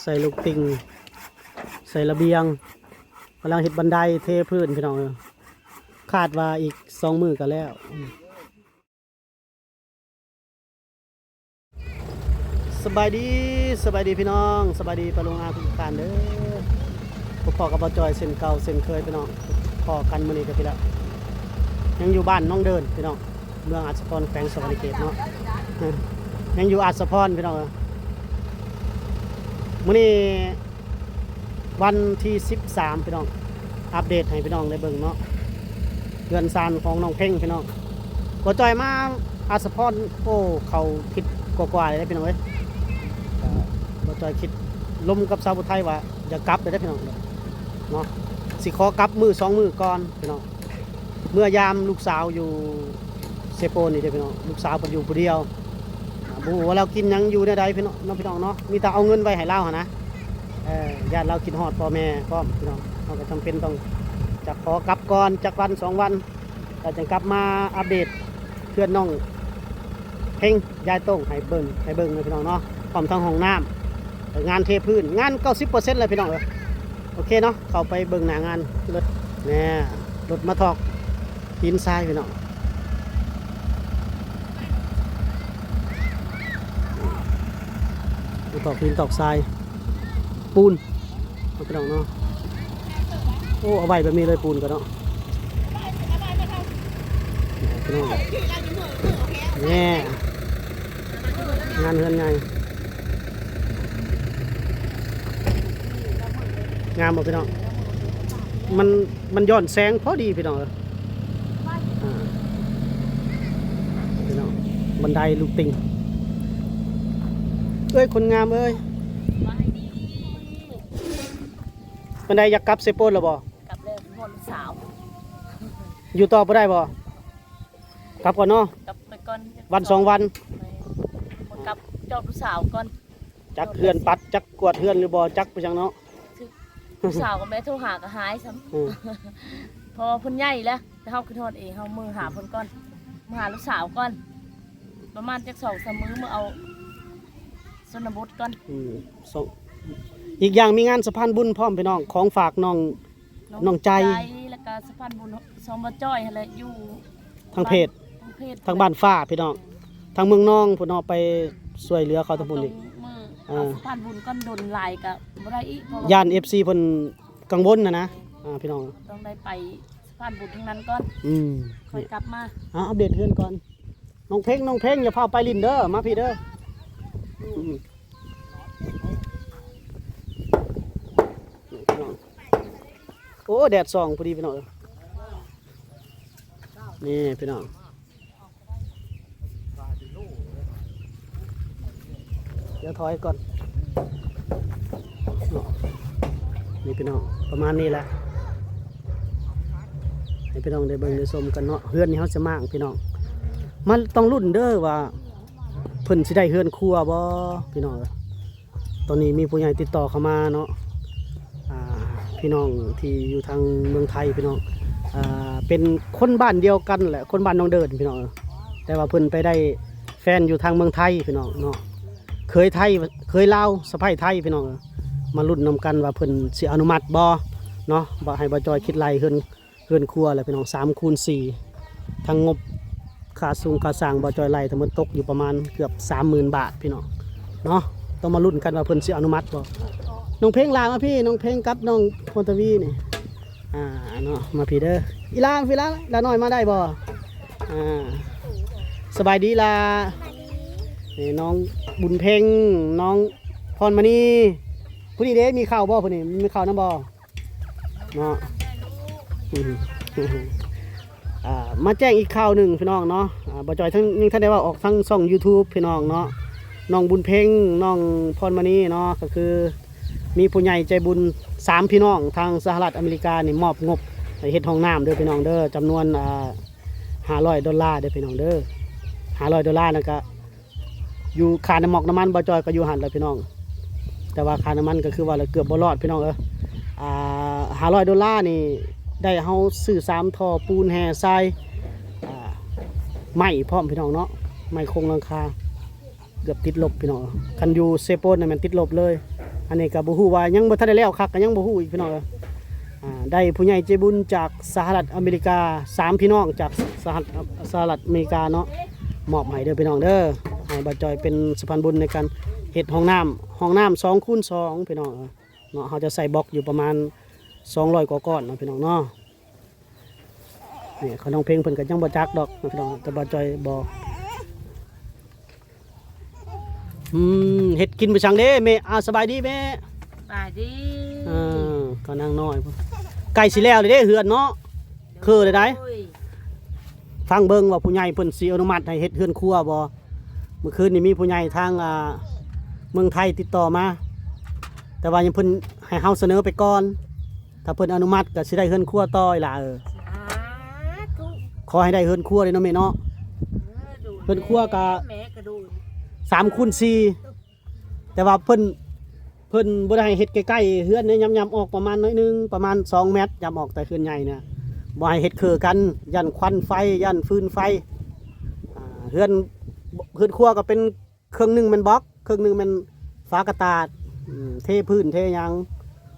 ໃສ່ລູກຕິ່ງ ໃສ່ລະບຽງ ກຳລັງເຮັດບັນໄດເທພື້ນພີ່ນ້ອງເອີຍ ຄາດວ່າອີກສອງມື້ກໍແລ້ວ. ສະບາຍດີ ສະບາຍດີພີ່ນ້ອງ ສະບາຍດີປ້າລຸງອາທຸກທ່ານເດີ. ພົບພໍ້ກັບບ່າວຈອຍເຊັ່ນເກົ່າເຊັ່ນເຄີຍພີ່ນ້ອງ ພໍ້ກັນມື້ນີ້ກໍພີ່ລະ ຍັງຢູ່ບ້ານໜອງເດີນພີ່ນ້ອງ ເມືອງອາດສະພອນ ແຂວງສະຫວັນນະເຂດເນາະ ຍັງຢູ່ອາດສະພອນພີ່ນ້ອງເອີຍ. ມື້ນີ້ວັນທີສິບສາມພີ່ນ້ອງ ອັບເດດໃຫ້ພີ່ນ້ອງໄດ້ເບິ່ງເນາະ ເຮືອນຊານຂອງນ້ອງເພັງພີ່ນ້ອງ. ບ່າວຈອຍມາອາດສະພອນ ໂອ້ ເຂົ້າທິດກວ່າໆແລ້ວພີ່ນ້ອງເອີຍ. ບ່າວຈອຍຄິດລົມກັບສາວຜູ້ໄທວ່າຢາກກັບແລ້ວເດ້ພີ່ນ້ອງເນາະ ຊິຂໍກັບມື້ສອງມື້ກ່ອນພີ່ນ້ອງ. ເມືອຍາມລູກສາວຢູ່ເຊໂປນນີ້ເດ້ພີ່ນ້ອງ ລູກສາວເພິ່ນຢູ່ຜູ້ດຽວ ອ່າ ບໍ່ຮູ້ວ່າລາວກິນຫຍັງຢູ່ແນວໃດພີ່ນ້ອງເນາະ ພີ່ນ້ອງເນາະ ມີແຕ່ເອົາເງິນໄວ້ໃຫ້ລາວຫັ້ນນະ ເອີ ຢ້ານລາວຄິດຮອດພໍ່ແມ່ພ້ອມພີ່ນ້ອງ. ເຮົາກໍຈຳເປັນຕ້ອງຈະຂໍກັບກ່ອນຈັກວັນສອງວັນ ແລ້ວຈັ່ງກັບມາອັບເດດເຮືອນນ້ອງເພັງ ຍາຍໂຕ້ງໃຫ້ເບິ່ງ ໃຫ້ເບິ່ງເນາະພີ່ນ້ອງເນາະ ພ້ອມທັງຫ້ອງນ້ຳ ງານເທພື້ນ ງານເກົ້າສິບເປີເຊັນແລ້ວພີ່ນ້ອງເອີຍ. ໂອເຄເນາະ ເຂົ້າໄປເບິ່ງໜ້າງານເລີຍ ແນ່ ລົດມາຖອກຫີນຊາຍພີ່ນ້ອງ ມາຖອກຫີນຕອກຊາຍປູນ ເນາະ ພີ່ນ້ອງເນາະ. ໂອ້ ເອົາໄວ້ແບບນີ້ເລີຍປູນກໍເນາະ ພີ່ນ້ອງ ແນ່ ງານເຮືອນໃຫຍ່ ງາມບໍ່ພີ່ນ້ອງ? ມັນ ມັນຍ້ອນແສງພໍດີພີ່ນ້ອງເອີຍ ອ່າ ພີ່ນ້ອງ ບັນໄດລູກຕິ່ງ ເອີຍ ຄົນງາມເອີຍ. ປານໃດ ຢາກກັບເຊໂປນແລ້ວບໍ່? ກັບແລ້ວ ຮອດລູກສາວ ຢູ່ຕໍ່ບໍ່ໄດ້ບໍ່? ກັບກ່ອນເນາະ ກັບໄປກ່ອນ ວັນສອງວັນ ແມ່ນ ມາກັບຈອບລູກສາວກ່ອນ ຈັກເຮືອນປັດ ຈັກກວາດເຮືອນຫຼືບໍ່ ຈັກໄປຫຍັງເນາະ ລູກສາວກໍບໍ່ໄດ້ໂທຫາກໍຫາຍຊ້ຳ ເອີ ເພາະວ່າເພິ່ນໃຫຍ່ແລ້ວ ແຕ່ເຮົາຄິດຮອດເອງ ເຮົາເມືອຫາເພິ່ນກ່ອນ ເມືອຫາລູກສາວກ່ອນ ປະມານຈັກສອງສາມມື້ ເມືອເອົາຊົນນະບົດກ່ອນ ອືມ ສອງ ອີກຢ່າງມີງານສະພານບຸນພ້ອມພີ່ນ້ອງ ຂອງຝາກນ້ອງ ນ້ອງໃຈ ແລ້ວກໍສະພານບຸນສອງ ບໍ່ຈ້ອຍຫັ້ນແຫຼະ ຢູ່ທາງເພດ ທາງເພດ ທາງບ້ານຟ້າພີ່ນ້ອງ ທາງເມືອງນອງພຸ້ນເນາະ ໄປຊ່ວຍເຫຼືອເຂົາທາງພຸ້ນອີກ ເອີ ສະພານບຸນກ່ອນ ດົນຫຼາຍກໍບໍ່ໄດ້ອີກ ເພາະວ່າຢ້ານເອັຟຊີເພິ່ນກັງວົນຫັ້ນນະ ອ່າ ພີ່ນ້ອງ ຕ້ອງໄດ້ໄປສະພານບຸນທາງນັ້ນກ່ອນ ອືມ ຄ່ອຍກັບມາ ເອົາ ອັບເດດເຮືອນກ່ອນ. ນ້ອງເພັງ ນ້ອງເພັງ ຢ່າພາໄປຫຼິ້ນເດີ ມາພີ້ເດີ ອືມ ນີ້ພີ່ນ້ອງ ໂອ້ ແດດສ່ອງພໍດີພີ່ນ້ອງເອີຍ ນີ້ພີ່ນ້ອງ ດຽວຖອຍກ່ອນເນາະ ນີ້ພີ່ນ້ອງ ປະມານນີ້ແຫຼະ ໃຫ້ພີ່ນ້ອງໄດ້ເບິ່ງໄດ້ຊົມກັນເນາະ ເຮືອນນີ້ເຮົາຈະມ້າງພີ່ນ້ອງ ມາຕ້ອງລຸ້ນເດີວ່າ ເພິ່ນຊິໄດ້ເຮືອນຄົວບໍ່ພີ່ນ້ອງເອີຍ. ຕອນນີ້ມີຜູ້ໃຫຍ່ຕິດຕໍ່ເຂົ້າມາເນາະ ອ່າ ພີ່ນ້ອງທີ່ຢູ່ທາງເມືອງໄທພີ່ນ້ອງ ອ່າ ເປັນຄົນບ້ານດຽວກັນແຫຼະ ຄົນບ້ານໜອງເດີນພີ່ນ້ອງເອີຍ ແຕ່ວ່າເພິ່ນໄປໄດ້ແຟນຢູ່ທາງເມືອງໄທພີ່ນ້ອງເນາະ ເຂີຍໄທ ເຂີຍລາວ ສະໃພ້ໄທພີ່ນ້ອງເອີຍ ມາລຸ້ນນຳກັນວ່າເພິ່ນຊິອະນຸມັດບໍ່ເນາະ ບໍ່ໃຫ້ບ່າວຈອຍຄິດໄລ່ເຮືອນ ເຮືອນຄົວແຫຼະພີ່ນ້ອງ ສາມຄູນສີ່ ທັງງົບຄ່າສູງຄ່າສ້າງ ບ່າວຈອຍໄລ່ທັງໝົດຕົກຢູ່ປະມານເກືອບສາມໝື່ນບາດພີ່ນ້ອງເນາະ ຕ້ອງມາລຸ້ນກັນວ່າເພິ່ນຊິອະນຸມັດບໍ່. ນ້ອງເພັງ ຫຼ້າມາພີ້ ນ້ອງເພັງກັບນ້ອງພອນທະວີນີ້ ອ່າ ເນາະ ມາພີ້ເດີ ອີຫຼ້າ ມາພີ້ຫຼ້າ ຫຼ້ານ້ອຍມາໄດ້ບໍ່? ອ່າ ສະບາຍດີຫຼ້າ ນີ້ນ້ອງບຸນເພັງ ນ້ອງພອນມະນີ ຜູ້ນີ້ເດ້ ມີເຂົ້າບໍ່? ຜູ້ນີ້ມີເຂົ້ານຳບໍ່? ເນາະ ອືມ ອ່າ ມາແຈ້ງອີກຂ່າວໜຶ່ງພີ່ນ້ອງເນາະ ອ່າ ບ່າວຈອຍທັງ ຍັງທັນໄດ້ເວົ້າອອກທາງຊ່ອງຢູທູບພີ່ນ້ອງເນາະ ນ້ອງບຸນເພັງ ນ້ອງພອນມະນີເນາະ ກໍຄືມີຜູ້ໃຫຍ່ໃຈບຸນສາມພີ່ນ້ອງທາງສະຫະລັດອາເມລິການີ້ມອບງົບໃຫ້ເຮັດຫ້ອງນ້ຳເດີພີ່ນ້ອງເດີ ຈຳນວນ ອ່າ ຫ້າຮ້ອຍໂດລາເດີພີ່ນ້ອງເດີ ຫ້າຮ້ອຍໂດລານັ້ນກະ ຢູ່ຄ່ານ້ຳມັກນ້ຳມັນ ບ່າວຈອຍກໍຢູ່ຫັ້ນແຫຼະພີ່ນ້ອງ ແຕ່ວ່າຄ່ານ້ຳມັນກໍຄືວ່າລະເກືອບບໍ່ລອດພີ່ນ້ອງເອີຍ ອ່າ ຫ້າຮ້ອຍໂດລານີ້ ໄດ້ເຮົາຊື້ສາມທໍ່ ປູນ ແຮ່ ຊາຍ ອ່າ ໄມ້ພ້ອມພີ່ນ້ອງເນາະ ໄມ້ໂຄງຫຼັງຄາ ເກືອບຕິດລົບພີ່ນ້ອງ ຄັນຢູ່ເຊໂປນນັ້ນແມ່ນຕິດລົບເລີຍ ອັນນີ້ກໍບໍ່ຮູ້ວ່າ ຍັງບໍ່ທັນໄດ້ແລ້ວຄັກ ກໍຍັງບໍ່ຮູ້ອີກ ພີ່ນ້ອງເອີຍ. ອ່າ ໄດ້ຜູ້ໃຫຍ່ໃຈບຸນຈາກສະຫະລັດອາເມລິກາ ສາມພີ່ນ້ອງຈາກສະຫະລັດ ສະຫະລັດອາເມລິກາເນາະ ມອບໃຫ້ເດີພີ່ນ້ອງເດີ. ໃຫ້ບ່າວຈ່ອຍເປັນສະພານບຸນໃນການເຮັດຫ້ອງນ້ຳ ຫ້ອງນ້ຳສອງຄູນສອງ ພີ່ນ້ອງເອີຍເນາະ. ເຮົາຈະໃສ່ບລັອກຢູ່ປະມານສອງຮ້ອຍກວ່າກ້ອນເນາະ ພີ່ນ້ອງເນາະ. ນີ້ຂະນ້ອງເພັງເພິ່ນກໍຍັງບໍ່ຈັກດອກພີ່ນ້ອງ ແຕ່ບ່າວຈ່ອຍບອກ. ອືມ ເຮັດກິນໄປສັງເດ້ແມ່? ອາ ສະບາຍດີແມ່. ສະບາຍດີ. ເອີ ກໍນາງນ້ອຍ ໃກ້ຊິແລ້ວເດ້ເຮືອນເນາະ. ໂດຍ. ຄືໄດ້ໄດ໋ ໂດຍ. ຟັງເບິ່ງວ່າຜູ້ໃຫຍ່ເພິ່ນຊິອະນຸມັດໃຫ້ເຮັດເຮືອນຄົວບໍ່? ມື້ຄືນນີ້ມີຜູ້ໃຫຍ່ທາງ ອ່າ ເມືອງໄທຕິດຕໍ່ມາ ແຕ່ວ່າຍັງເພິ່ນໃຫ້ເຮົາສະເໜີໄປກ່ອນ. ຖ້າເພິ່ນອະນຸມັດກໍຊິໄດ້ເຮືອນຄົວຕໍ່ອີ່ຫຼ້າເອີຍ. ສາທຸ. ຂໍໃຫ້ໄດ້ເຮືອນຄົວເດ້ເນາະແມ່ເນາະ. ເອີ ໂດຍ. ເຮືອນຄົວກໍ ແມ່ກໍໂດຍ ສາມຄູນສີ່ ແຕ່ວ່າເພິ່ນ ເພິ່ນບໍ່ໄດ້ໃຫ້ເຮັດໃກ້ໆເຮືອນເດ້ ຍາມ ຍາມອອກປະມານໜ້ອຍໜຶ່ງ ປະມານສອງແມັດ ຍາມອອກແຕ່ເຮືອນໃຫຍ່ນະ ບໍ່ໃຫ້ເຮັດເຄີກັນ ຢ້ານຄວັນໄຟ ຢ້ານຟືນໄຟ. ອ່າ ເຮືອນ ເຮືອນຄົວກໍເປັນ ເຄິ່ງໜຶ່ງແມ່ນບລັອກ ເຄິ່ງໜຶ່ງແມ່ນຝາກະຕາດ ອືມ ເທພື້ນເທຫຍັງ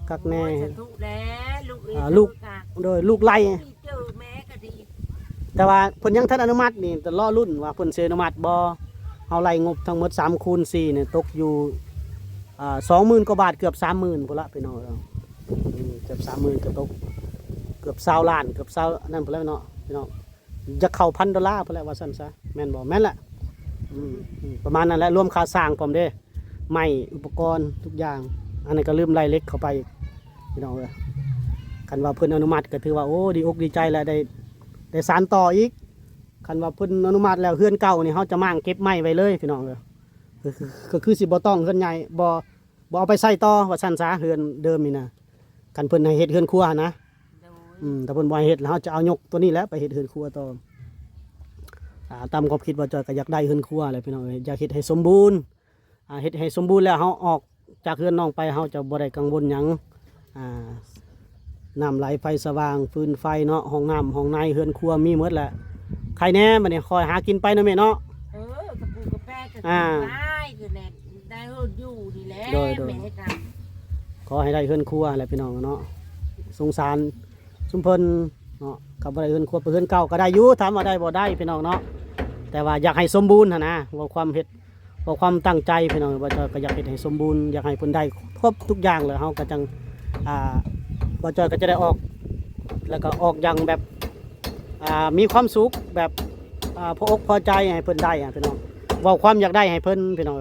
ຄັກແນ່. ໂອ້ຍ ສາທຸແລ້ວ ລູກເອີຍ. ອ່າ ລູກ ໂດຍ ລູກໄລ່ ເຈີແມ່ກໍດີ. ແຕ່ວ່າເພິ່ນຍັງທັນອະນຸມັດນີ້ ແຕ່ລໍລຸ້ນວ່າເພິ່ນຊິອະນຸມັດບໍ່. ເຮົາໄລ່ງົບທັງໝົດສາມຄູນສີ່ນີ້ຕົກຢູ່ ອ່າ ສອງໝື່ນກວ່າບາດ ເກືອບສາມໝື່ນພຸ້ນລະພີ່ນ້ອງເອີຍ. ອືມ ເກືອບສາມໝື່ນ ກໍຕົກເກືອບຊາວລ້ານ ເກືອບຊາວອັນນັ້ນພຸ້ນແຫຼະເນາະ ພີ່ນ້ອງ. ຢາກເຂົ້າພັນໂດລາພຸ້ນແຫຼະວ່າຊັ້ນຊະ ແມ່ນບໍ່? ແມ່ນແຫຼະ. ອືມ ອືມ ປະມານນັ້ນແຫຼະ ລວມຄ່າສ້າງພ້ອມເດ້ ໄມ້ ອຸປະກອນທຸກຢ່າງ. ອັນນັ້ນກໍລືມໄລ່ເຫຼັກເຂົ້າໄປອີກ ພີ່ນ້ອງເອີຍ. ຄັນວ່າເພິ່ນອະນຸມັດກໍຖືວ່າ ໂອ້ ດີອົກດີໃຈແລ້ວ ໄດ້ ໄດ້ສານຕໍ່ອີກ. ຄັນວ່າເພິ່ນອະນຸມັດແລ້ວ ເຮືອນເກົ່ານີ້ເຮົາຈະມ້າງເກັບໄມ້ໄວ້ເລີຍ ພີ່ນ້ອງເອີຍ. ກໍຄື ກໍຄືຊິບໍ່ຕ້ອງເຮືອນໃຫຍ່ ບໍ່ ບໍ່ເອົາໄປໃຊ້ຕໍ່ວ່າຊັ້ນຊະ ເຮືອນເດີມນີ້ນະ ຄັນເພິ່ນໃຫ້ເຮັດເຮືອນຄົວຫັ້ນນະ. ໂດຍ. ອືມ ຖ້າເພິ່ນບໍ່ໃຫ້ເຮັດ ເຮົາຈະເອົາຍົກຕົວນີ້ແຫຼະໄປເຮັດເຮືອນຄົວຕໍ່. ອ່າ ຕາມຄວາມຄິດບ່າວຈ່ອຍກໍຢາກໄດ້ເຮືອນຄົວແຫຼະ ພີ່ນ້ອງເອີຍ ຢາກເຮັດໃຫ້ສົມບູນ. ອ່າ ເຮັດໃຫ້ສົມບູນແລ້ວ ເຮົາອອກຈາກເຮືອນນ້ອງໄປ ເຮົາຈະບໍ່ໄດ້ກັງວົນຫຍັງ. ອ່າ ນ້ຳໄຫຼໄຟສະຫວ່າງ ຟືນໄຟເນາະ ຫ້ອງນ້ຳຫ້ອງໃນ ເຮືອນຄົວມີໝົດແຫຼະ. ໃຄແນ່ ບັດນີ້ຄ່ອຍຫາກິນໄປເນາະແມ່ເນາະ. ເອີ ກະປູກະແປກໍ ອ່າ ກິນໄດ້ ຄືແນ່ ໄດ້ເຮັດຢູ່ນີ້ແຫຼະ. ໂດຍ ໂດຍ. ແມ່ກໍຂໍໃຫ້ໄດ້ເຮືອນຄົວແຫຼະ ພີ່ນ້ອງເນາະ. ສົງສານຊຸມເພິ່ນເນາະ ຄັນບໍ່ໄດ້ເຮືອນຄົວ ໄປເຮືອນເກົ່າກໍໄດ້ຢູ່ ຖາມວ່າໄດ້ບໍ່? ໄດ້ ພີ່ນ້ອງເນາະ. ແຕ່ວ່າຢາກໃຫ້ສົມບູນຫັ້ນນະ ເວົ້າຄວາມເຮັດ ເພາະຄວາມຕັ້ງໃຈ ພີ່ນ້ອງ ບ່າວຈ້ອຍກໍຢາກເຮັດໃຫ້ສົມບູນ ຢາກໃຫ້ເພິ່ນໄດ້ຄົບທຸກຢ່າງ ແລ້ວເຮົາກໍຈັ່ງ ອ່າ ບ່າວຈ້ອຍກໍຈະໄດ້ອອກ ແລ້ວກໍອອກຢ່າງແບບ ອ່າ ມີຄວາມສຸກ ແບບ ອ່າ ພໍອົກພໍໃຈໃຫ້ເພິ່ນໄດ້ອະ ພີ່ນ້ອງ. ເວົ້າຄວາມຢາກໄດ້ໃຫ້ເພິ່ນ ພີ່ນ້ອງ.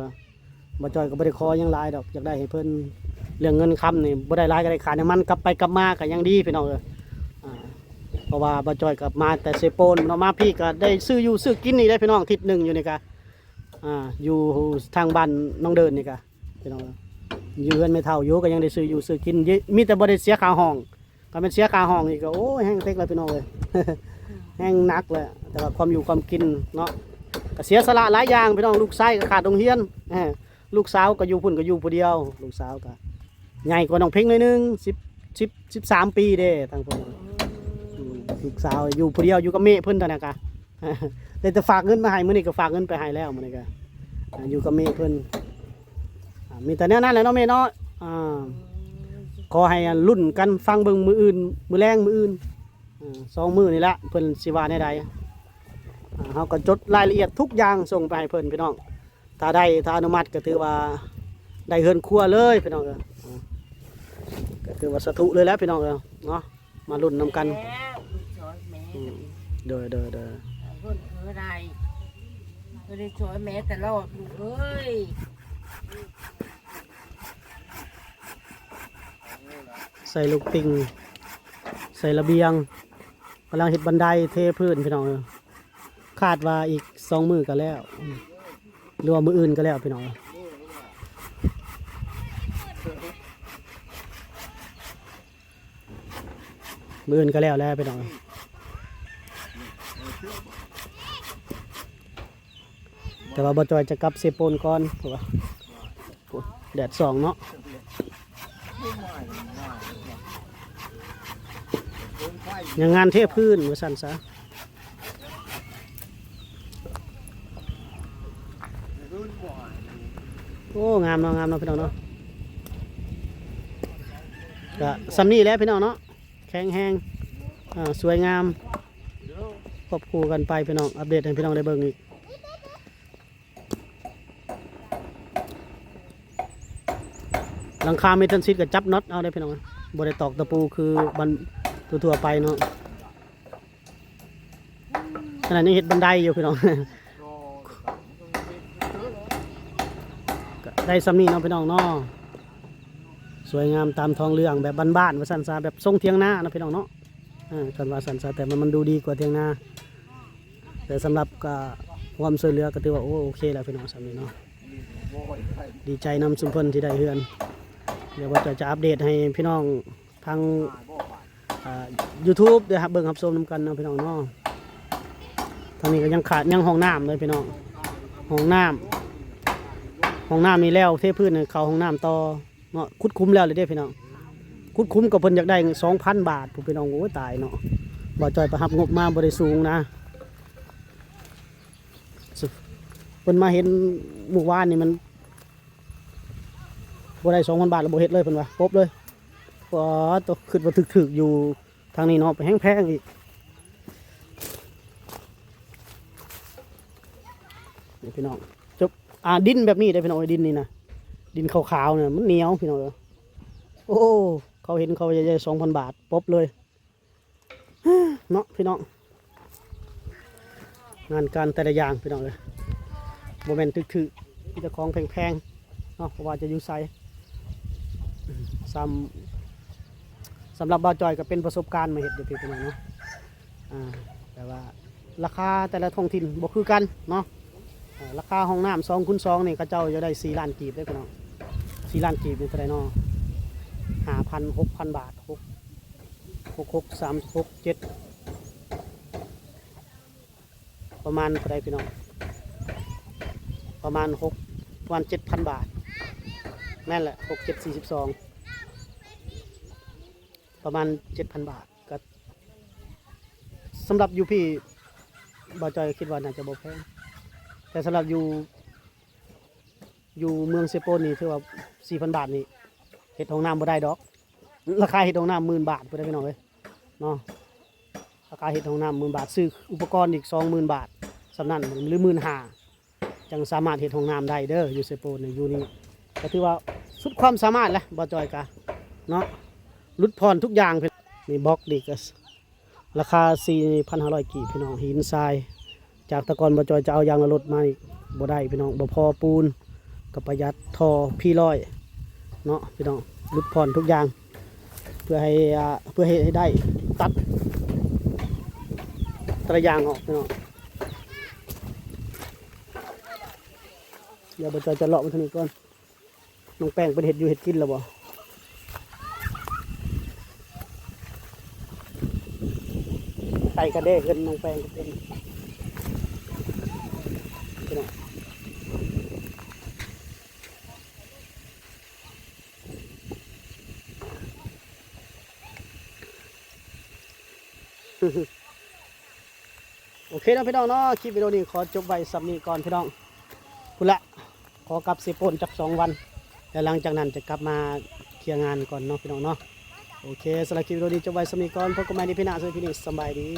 ບ່າວຈ້ອຍກໍບໍ່ໄດ້ຂໍຫຍັງຫຼາຍດອກ ຢາກໄດ້ໃຫ້ເພິ່ນ ເລື່ອງເງິນຄຳນີ້ບໍ່ໄດ້ຫຼາຍ ກໍໄດ້ຄ່ານ້ຳມັນກັບໄປກັບມາກໍຍັງດີ ພີ່ນ້ອງເອີຍ. ອ່າ ເພາະວ່າບ່າວຈ້ອຍກໍມາແຕ່ເຊໂປນເນາະ ມາພີ້ກໍໄດ້ຊື້ຢູ່ຊື້ກິນນີ້ແຫຼະ ພີ່ນ້ອງ. ທິດໜຶ່ງຢູ່ນີ້ກະ ອ່າ ຢູ່ທາງບ້ານໜອງເດີນນີ້ກະ ພີ່ນ້ອງເອີຍ ຢູ່ເຮືອນແມ່ເຖົ້າຢູ່ ກໍຍັງໄດ້ຊື້ຢູ່ຊື້ກິນ ມີແຕ່ບໍ່ໄດ້ເສຍຄ່າຫ້ອງ. ຄັນແມ່ນເສຍຄ່າຫ້ອງອີກກໍ ໂອ້ຍ ແຮງເຕັກແລ້ວ ພີ່ນ້ອງເອີຍ ແຮງໜັກແລ້ວ. ແຕ່ວ່າຄວາມຢູ່ຄວາມກິນເນາະ ກໍເສຍສະຫຼະຫຼາຍຢ່າງ ພີ່ນ້ອງ. ລູກຊາຍກໍຂາດໂຮງຮຽນ ເອີ ລູກສາວກໍຢູ່ພຸ້ນ ກໍຢູ່ຜູ້ດຽວ ລູກສາວກໍໃຫຍ່ກວ່ານ້ອງເພັງໜ້ອຍໜຶ່ງ ສິບ ສິບ ສິບສາມປີເດ້ ທາງພຸ້ນ. ອືມ ລູກສາວຢູ່ຜູ້ດຽວ ຢູ່ກັບແມ່ເພິ່ນຕອນນັ້ນກະ ໄດ້ແຕ່ຝາກເງິນມາໃຫ້ ມື້ນີ້ກໍຝາກເງິນໄປໃຫ້ແລ້ວ ມື້ນີ້ກໍ ອ່າ ຢູ່ກັບແມ່ເພິ່ນ. ອ່າ ມີແຕ່ແນວນັ້ນແຫຼະເນາະແມ່ເນາະ. ອ່າ ຂໍໃຫ້ ອ່າ ລຸ້ນກັນຟັງເບິ່ງມື້ອື່ນ ມື້ແລງມື້ອື່ນ ອ່າ ສອງມື້ນີ້ແຫຼະ ເພິ່ນຊິວ່າແນວໃດ. ອ່າ ເຮົາກໍຈົດລາຍລະອຽດທຸກຢ່າງສົ່ງໄປໃຫ້ເພິ່ນ ພີ່ນ້ອງ. ຖ້າໄດ້ ຖ້າອະນຸມັດກໍຖືວ່າໄດ້ເຮືອນຄົວເລີຍ ພີ່ນ້ອງເອີຍ. ອ່າ ກໍຖືວ່າສາທຸເລີຍແຫຼະ ພີ່ນ້ອງເອີຍເນາະ. ມາລຸ້ນນຳກັນ ແລ້ວລູກຊອຍແມ່ ອືມ ກໍດີ ໂດຍ ໂດຍ ໂດຍ. ເພິ່ນເຄີໄດ້ ເພິ່ນໄດ້ຊ່ອຍແມ່ຕະຫຼອດ ລູກເອີຍ. ໃສ່ລູກຕິ່ງ ໃສ່ລະບຽງ ກຳລັງເຮັດບັນໄດເທພື້ນ ພີ່ນ້ອງເອີຍ. ຄາດວ່າອີກສອງມື້ກໍແລ້ວ ຫຼືວ່າມື້ອື່ນກໍແລ້ວ ພີ່ນ້ອງເອີຍ. ມື້ອື່ນກໍແລ້ວແລ້ວ ພີ່ນ້ອງ. ແຕ່ວ່າບ່າວຈ້ອຍຈະກັບເຊໂປນກ່ອນ ເພາະວ່າ ໂອ້ ແດດສ່ອງເນາະ. ຍັງງານເທພື້ນວ່າຊັ້ນຊະ. ໂອ້ ງາມເນາະ ງາມເນາະ ພີ່ນ້ອງເນາະ. ກະສ່ຳນີ້ແຫຼະພີ່ນ້ອງເນາະ ແຂງແຮງ ອ່າ ສວຍງາມ ຄວບຄູ່ກັນໄປພີ່ນ້ອງ ອັບເດດໃຫ້ພີ່ນ້ອງໄດ້ເບິ່ງອີກ. ຫຼັງຄາເມທັນຊີດກໍຈັບນັອດເອົາເດ້ພີ່ນ້ອງ ບໍ່ໄດ້ຕອກຕະປູຄືບ້ານທົ່ວໆໄປເນາະ. ຂະໜາດຍັງເຮັດບັນໄດຢູ່ພີ່ນ້ອງ ກໍໄດ້ສ່ຳນີ້ເນາະພີ່ນ້ອງເນາະ ສວຍງາມຕາມທ້ອງເລື່ອງແບບບ້ານໆ ວ່າຊັ້ນຊະ ແບບຊົງຖຽງນາເນາະພີ່ນ້ອງເນາະ ເອີ ຄັນວ່າຊັ້ນຊະ ແຕ່ມັນ ມັນດູດີກວ່າຖຽງນາ. ແຕ່ສຳລັບກໍຄວາມຊ່ວຍເຫຼືອກໍຖືວ່າ ໂອ້ ໂອເຄແລ້ວພີ່ນ້ອງ ສ່ຳນີ້ເນາະ ດີໃຈນຳຊຸມເພິ່ນທີ່ໄດ້ເຮືອນ. ດຽວວ່າຈະ ຈະອັບເດດໃຫ້ພີ່ນ້ອງທາງ ອ່າ ຢູທູບ ໄດ້ຮັບເບິ່ງຮັບຊົມນຳກັນເນາະພີ່ນ້ອງເນາະ. ທາງນີ້ກໍຍັງຂາດ ຍັງຫ້ອງນ້ຳເດ້ພີ່ນ້ອງ ຫ້ອງນ້ຳ ຫ້ອງນ້ຳນີ້ແລ້ວ ເທພື້ນໃຫ້ເຂົ້າຫ້ອງນ້ຳຕໍ່ເນາະ. ຂຸດຂຸມແລ້ວເລີຍເດ້ພີ່ນ້ອງ ຂຸດຂຸມກໍເພິ່ນຢາກໄດ້ສອງພັນບາດພຸ້ນພີ່ນ້ອງ. ໂອ້ຍ ຕາຍເນາະ ບ່າວຈ້ອຍໄປຮັບງົບມາບໍ່ໄດ້ສູງນະ ເພິ່ນມາເຫັນມື້ວານນີ້ມັນບໍ່ໄດ້ສອງພັນບາດ ແລ້ວບໍ່ເຮັດເລີຍ ເພິ່ນວ່າປົບເລີຍ. ປາດໂທ້ ຄິດວ່າຖືກໆຢູ່ທາງນີ້ເນາະ ໄປແຮງແພງອີກ. ນີ້ພີ່ນ້ອງ ຈົບ ອ່າ ດິນແບບນີ້ເດ້ພີ່ນ້ອງເອີຍ ດິນນີ້ນະ ດິນຂາວໆນີ້ມັນໜຽວພີ່ນ້ອງເອີຍ. ໂອ້ ເຂົາເຫັນເຂົາຢາກໄດ້ສອງພັນບາດ ປົບເລີຍ ເນາະພີ່ນ້ອງ. ງານການແຕ່ລະຢ່າງພີ່ນ້ອງເອີຍ ບໍ່ແມ່ນຖືກໆ ມີແຕ່ຂອງແພງໆເນາະ ບໍ່ວ່າຈະຢູ່ໃສ. ສຳ ສຳລັບບ່າວຈ້ອຍກໍເປັນປະສົບການມາເຮັດຢູ່ພີ່ນ້ອງເນາະ ອ່າ ແຕ່ວ່າລາຄາແຕ່ລະທ້ອງຖິ່ນບໍ່ຄືກັນເນາະ. ເອີ ລາຄາຫ້ອງນ້ຳສອງຄູນສອງນີ້ ເຂົາເຈົ້າຢາກໄດ້ສີ່ລ້ານກີບເດ້ພີ່ນ້ອງ. ສີ່ລ້ານກີບນີ້ເທົ່າໃດເນາະ ຫ້າພັນ ຫົກພັນບາດ ຫົກ ຫົກ ຫົກ ສາມ ຫົກ ເຈັດ ປະມານເທົ່າໃດພີ່ນ້ອງ ປະມານຫົກ ປະມານເຈັດພັນບາດ. ແມ່ນແຫຼະ ຫົກ ເຈັດ ສີ່ສິບສອງ ປະມານເຈັດພັນບາດ. ກໍສຳລັບຢູ່ພີ້ ບ່າວຈ້ອຍຄິດວ່າໜ້າຈະບໍ່ແພງ ແຕ່ສຳລັບຢູ່ ຢູ່ເມືອງເຊໂປນນີ້ ຖືວ່າສີ່ພັນບາດນີ້ ເຮັດຫ້ອງນ້ຳບໍ່ໄດ້ດອກ. ລາຄາເຮັດຫ້ອງນ້ຳໝື່ນບາດພຸ້ນເດ້ພີ່ນ້ອງເອີຍເນາະ ລາຄາເຮັດຫ້ອງນ້ຳໝື່ນບາດ ຊື້ອຸປະກອນອີກສອງໝື່ນບາດ ສ່ຳນັ້ນ ຫຼື ໝື່ນຫ້າ ຈັ່ງສາມາດເຮັດຫ້ອງນ້ຳໄດ້ເດີ. ຢູ່ເຊໂປນນີ້ ຢູ່ນີ້ກໍຖືວ່າສຸດຄວາມສາມາດແຫຼະ ບ່າວຈ້ອຍກະເນາະ ຫຼຸດຜ່ອນທຸກຢ່າງ. ນີ້ບລັອກນີ້ກໍລາຄາສີ່ພັນຫ້າຮ້ອຍກີບພີ່ນ້ອງ ຫີນຊາຍ. ຈາກແຕ່ກ່ອນບ່າວຈ້ອຍຈະເອົາຢາງລະລົດມານີ້ບໍ່ໄດ້ພີ່ນ້ອງ ບໍ່ພໍປູນ ກໍປະຢັດ ທໍ່ ພີຮ້ອຍ ເນາະພີ່ນ້ອງ ຫຼຸດຜ່ອນທຸກຢ່າງ ເພື່ອໃຫ້ ອ່າ ເພື່ອໃຫ້ ໃຫ້ໄດ້ຕັດແຕ່ລະຢ່າງອອກພີ່ນ້ອງ. ດຽວບ່າວຈ້ອຍຈະເລາະມາທາງນີ້ກ່ອນ. ນ້ອງແປ້ງເພິ່ນເຮັດຢູ່ເຮັດກິນແລ້ວບໍ່? ໄກ່ກະແດ້ເຮືອນນ້ອງແປ້ງກໍເຕັມ. ໂອເຄເນາະພີ່ນ້ອງເນາະ ຄລິບວິດີໂອນີ້ຂໍຈົບໄວ້ສ່ຳນີ້ກ່ອນພີ່ນ້ອງ. ພຸ້ນລະ ຂໍກັບເຊໂປນຈັກສອງວັນ ແລ້ວຫຼັງຈາກນັ້ນຈະກັບມາເຄຍງານກ່ອນເນາະພີ່ນ້ອງເນາະ. ໂອເຄ ສຳລັບຄລິບວິດີໂອນີ້ຈົບໄວ້ສ່ຳນີ້ກ່ອນ ພົບກັນໃໝ່ໃນພີ້ໜ້າ. ສຳລັບທີ່ນີ້ ສະບາຍດີ.